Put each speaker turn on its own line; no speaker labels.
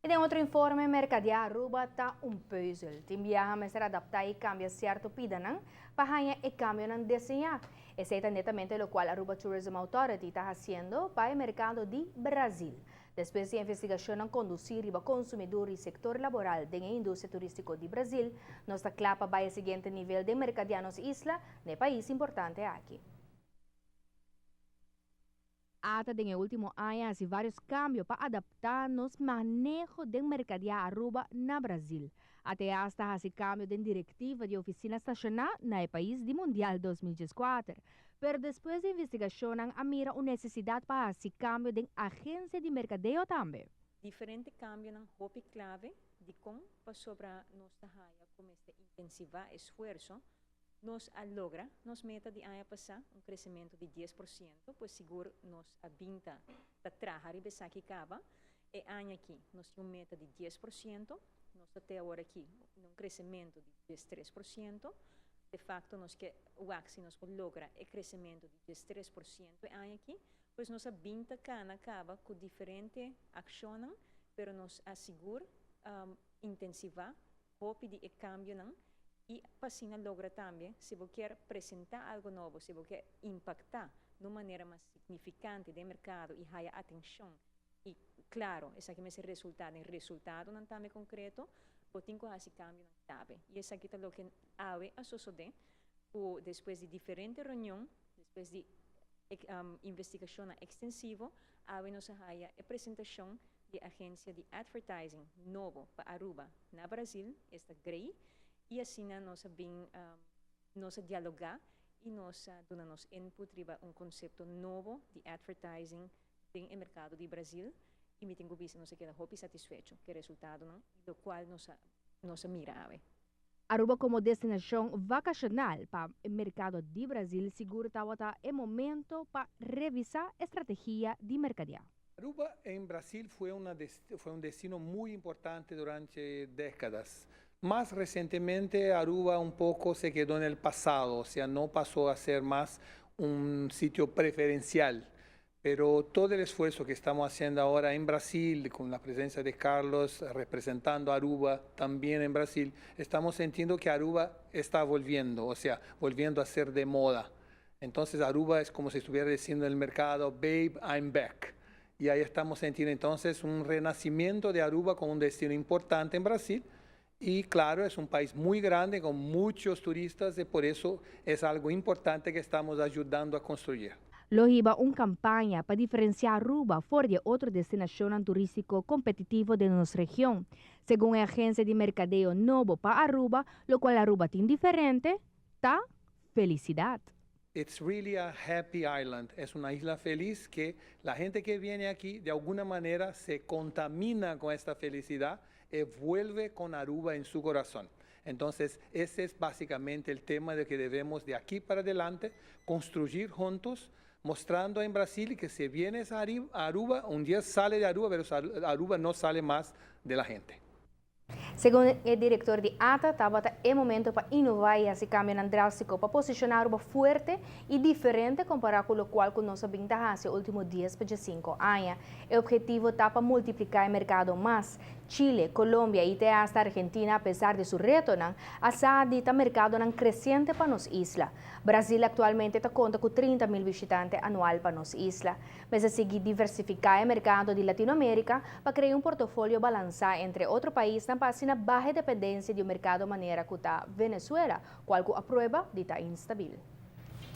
Y den otro informe, mercadea Aruba ta un puzzel. Tin biaha mester adapta y cambia cierto pidanan pa haya e cambionan desea. Esey ta netamente locual Aruba Tourism Authority ta haciendo pa e mercado di Brasil. Despues di investigacion conduci riba consumidor y sector laboral den industria turistico di Brasil, nos ta cla pa e siguiente nivel di mercadea nos isla, na e pais importante aki. ATA den ultimo aña a haci varios cambio pa adapta nos maneho di mercadea Aruba na Brasil. Te hasta a haci cambio di directiva di oficina staciona na e pais di Mundial 2014. Pero despues di investigacion a mira un necesidad pa haci cambio di agencia di mercadeo tambe.
Diferente cambionan hopi clave di con pasobra nos ta haya cu mester intensiva esfuerso. Nos a logra nos meta di aña pasa, un crecemento di 10%, pues sigur nos a bin ta traha riba esaki caba. E aña aki nos tin un meta di 10%, nos ta awor aki un crecemento di 13%. De facto, nos kier si nos por logra e crecemento di 13% e aña aki, pues nos a bin ta cana caba cu diferente accion, pero nos a sigur intensiva hopi di e cambionan y pa asina logra tambe, si bo kier presenta algo nobo, si bo kier impacta di un manera mas significante den mercado y haya atencion y, claro, esaki mester resulta den resultado tambe concreto, bo tin cu haci cambionan clave. Y esaki ta loke awe a sucede, despues di diferente reunion, despues di investigacion extensivo, awe nos a haya e presentacion di agencia di advertising nobo pa Aruba na Brasil, esta Grey, y asina nos a bin nos a dialoga y nos a duna nos input riba un concepto nobo di advertising den mercado di Brasil y mi tin cu bisa, nos a keda hopi satisfecho cu e resultadonan, locual nos a mira awe.
Aruba como destinacion vacacional pa e mercado di Brasil sigur tabata e momento pa revisa estrategia di mercadeo.
Aruba en Brasil fue un destino muy importante durante décadas. Más recientemente, Aruba un poco se quedó en el pasado, o sea, no pasó a ser más un sitio preferencial. Pero todo el esfuerzo que estamos haciendo ahora en Brasil, con la presencia de Carlos representando a Aruba también en Brasil, estamos sintiendo que Aruba está volviendo, o sea, volviendo a ser de moda. Entonces, Aruba es como si estuviera diciendo en el mercado: "Babe, I'm back". Y ahí estamos sintiendo entonces un renacimiento de Aruba como un destino importante en Brasil. Y claro, es un país muy grande con muchos turistas y por eso es algo importante que estamos ayudando a construir.
Lo hiba un campaña pa diferencia Aruba for di otro destinacion turistico competitivo di nos region. Segun e agencia di mercadeo nobo pa Aruba, locual Aruba tin diferente, ta felicidad.
It's really a happy island. Es una isla feliz que la gente que viene aquí de alguna manera se contamina con esta felicidad y vuelve con Aruba en su corazón. Entonces, ese es básicamente el tema de que debemos de aquí para adelante construir juntos, mostrando en Brasil que si vienes a Aruba, un día sale de Aruba, pero Aruba no sale más de la gente.
Segun e director di ATA, tabata e momento pa inova y haci cambio drastico pa posiciona Aruba fuerte y diferente compara cu locual cu nos a bin ta haci ultimo 10 pa 5 aña. E obhetivo ta pa multiplica e mercado mas. Chile, Colombia y hasta Argentina, apesar di su retonan, a sa di ta mercadonan creciente pa nos isla. Brasil actualmente ta conta cu 30 mil bishitante anual pa nos isla. Mester sigui diversifica e mercado di Latinoamerica pa crea un portafolio balansa entre otro paisnan pa asina baha dependencia di un mercado manera cu ta Venezuela, cual cu a prueba di ta instabil.